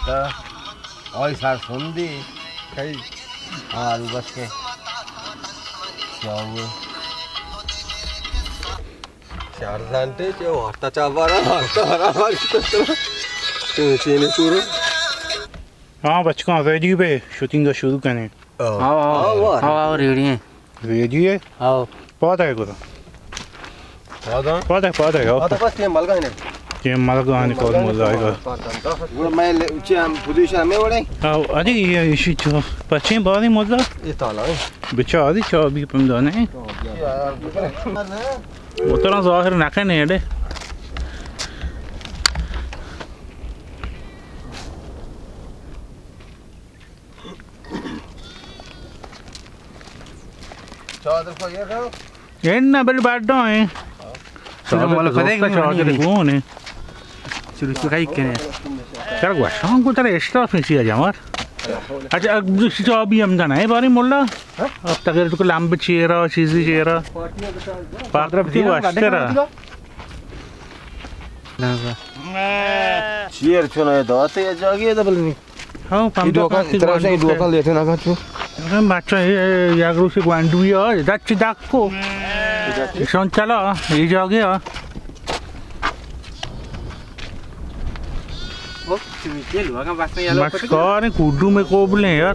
آئی سر سندی۔ کئی؟ آلو بس کے۔ کیا ہوئے؟ چار گھنٹے چے وارتا چا بارا، وارتا بارا، وارتا چا۔ چون چینی پورو۔ ہاں بچکاں، ویڈیو پہ شوٹنگ شروع کریں۔ آؤ، آؤ، آؤ، آؤ، آؤ، ریڈی ہیں۔ ریڈی ہے؟ آؤ۔ پادا ہے گرا۔ پادا؟ پادا، پادا ہے، آؤ۔ پادا بس یہ ملگا ہے نا۔ یہ ملگا ہے، کور ملگا ہے۔ گڑا میں لے، چی ہم پوزیشن میں وڑے؟ آؤ، ادی یہ ایشی چو، پچیں بازی ملا۔ یہ تالا ہے۔ بچا ادی چا بھی پم دانے۔ موتراں ظاہر نہ کنے اڑے۔ چادر کو یہ کرو۔ اے نہ بل بڈا ہیں۔ چادر مال تو پدے زوکا چادر کون ہے؟ چلو تو کئی کنے۔ چل گوشاں کو ترا اسٹاف نہیں سی جمار۔ اچھا، اب دوسری چابی ہم دانا ہے بارے مولا۔ اب تک تو لمب چیرا، چیزی چیرا۔ پاک رفتی واشترا۔ چیر چون ہے داتے یا جاگی ہے دبل نہیں۔ ہاں، پمدا دوکان، پاسی ترا گوانڈو دوکان لیتے نہ کچو۔ اے بچہ، اے یک روچے گوانڈو یا، دچ دکو۔ ایشان چلا، یہ جاگے آ۔ مشکار ہیں، کوڈو میں کوبلیں یار۔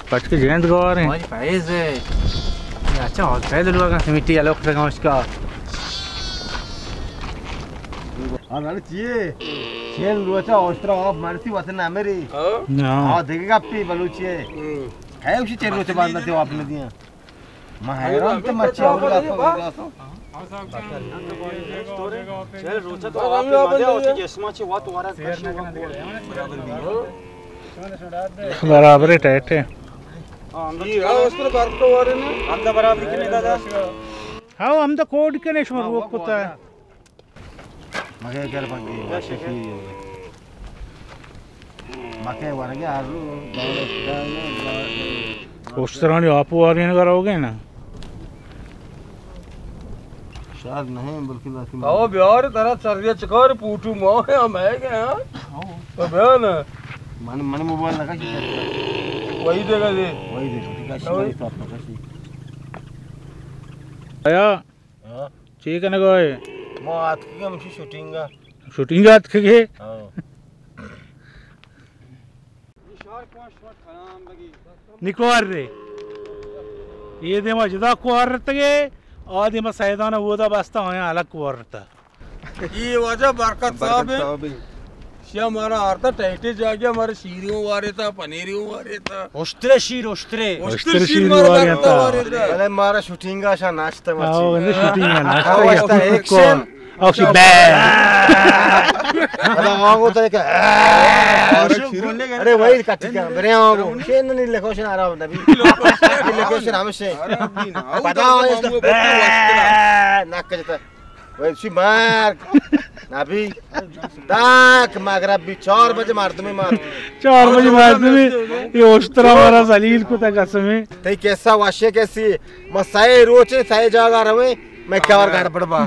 بچ کے جند گار ہیں۔ فیض ہے۔ اچھا، اور فیض لوگا سمیٹی الوک تک مشکار۔ ہاں، چیے؟ چین روچا اوشترا آپ مرسی وطن امری۔ ہاں۔ ہاں، دیکھے گا پی بلوچی ہے۔ ہم۔ ہے اسی چین روچے بعد نہ آپ نے دیا۔ میں حیران تو مچی ہو گیا تو۔ چل روچا تو آپ نے مزے ہوتی جسما چی وات وارا کرشی۔ برابر ہے، ٹائٹ ہے۔ ہاں، اندر برابر کنے دادا۔ ہاں، ہم تو کوڈ کنے شما روک کتا ہے۔ مکے کر پنگی، مکے ورگے ہر رو۔ اوشترانی آپ وارین گرا ہو گئے نا۔ شاید نہیں، بلکہ ویسے او بیار ترا سریا چکار پوٹو ما ہے، ہم ہے کہ ہاں؟ تو بیا نا۔ من، من موبائل لگا کی۔ وہی دے گا دے۔ وہی دے گا، ٹھیک ہے، شکریہ، ساتھ میں کسی۔ آیا؟ ہاں۔ چی کنگا ئے؟ ما آتکگیں ہمشی شوٹنگا۔ شوٹنگا آتکگے؟ ہاں۔ نکوار رے۔ یہ دیما جدا کوار رتگے، آ دیما سیدان اودا بستا آیا الگ کوار رتا۔ یہ واجہ برکت صاحب ہے۔ شیا مارا آرتا ٹائٹے جاگیا، مارا شیریوں وارے تا، پنیریوں وارے تا۔ اشترے شیر، اشترے۔ اشترے شیر مارا وارے تا۔ بلے مارا شوٹنگا شا ناشتہ مرچی۔ آو، بندے شوٹنگا ناشتہ آو، یا اشترے ایکشن۔ آو، شی بے۔ ادا آگو تا کہ ارے وہی کٹی کا، برے آگو۔ شین نہیں لوکیشن آرام نبی۔ لوکیشن ہمیشہ۔ پتا ہے تو بے۔ نک جتا۔ ویسی مرگ نبی۔ تاک مغرب بی، چار بجے مردمی مردمی۔ چار بجے مردمی، یہ اشترا مارا ذلیل کتا قسمے۔ تئی قصہ وشے کسی، ما سئے روچے سئے جاگا رویں، میں کور گڑبڑ با۔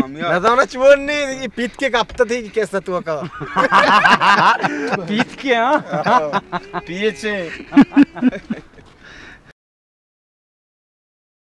نزانا چون نہیں، یہ پیت کے کپتا تھی قصہ تو کا۔ پیت کے، ہاں؟ پیچے۔